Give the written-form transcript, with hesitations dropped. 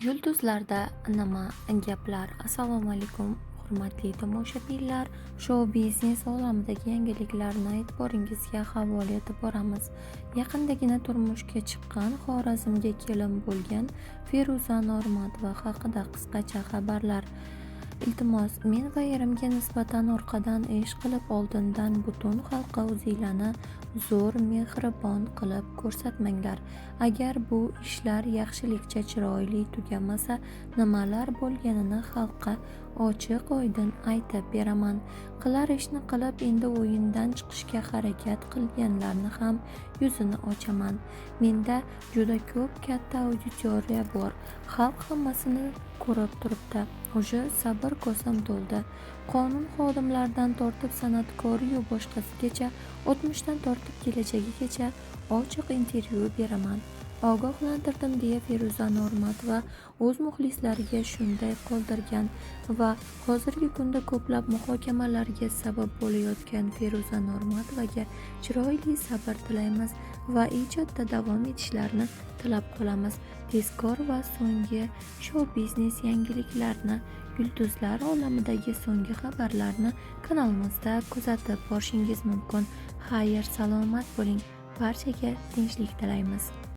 Yulduzlarda nima gaplar? Assalomu alaykum, hurmatli tomoshabinlar. Shou biznes olamidagi yangiliklarni e'tiboringizga havola etib boramiz. Yaqindagina turmushga chiqqan, Xorazmga kelin bo'lgan Feruza Normatova haqida qisqacha xabarlar. Iltimos, men va erimga nisbatan orqadan ish qilib, oldindan butun xalqqa o'zinglarni zo'r mehribon qilib ko'rsatmanglar. Agar bu ishlar yaxshilikcha chiroyli tugamasa, nimalar bo'lganini xalqqa ochiq-oydin aytib beraman. Qilar ishni qilib, endi o'yindan chiqishga harakat qilganlarni ham yuzini ochaman. Menda juda ko'p katta auditoriya bor. Xalq hammasini ko'rib turibdi. Уже sabr kosam to'ldi. Qonun xodimlaridan tortib san'atkoriyu boshqasigacha, o'tmishdan tortib kelajagigacha ochiq intervyu beraman. Ogohlantirdim, deya Feruza Normatova o'z muxlislariga shunday qoldirgan va hozirgi kunda ko'plab muhokamalarga sabab bo'layotgan Feruza Normatovaga chiroyli sabr tilaymiz va ijodda davom etishlarini tilab qolamiz. Tezkor va so'nggi shou-biznes yangiliklarni, yulduzlar olamidagi so'nggi xabarlarni kanalimizda kuzatib borishingiz mumkin. Xayr, salomat bo'ling. Barchaga tinchlik tilaymiz.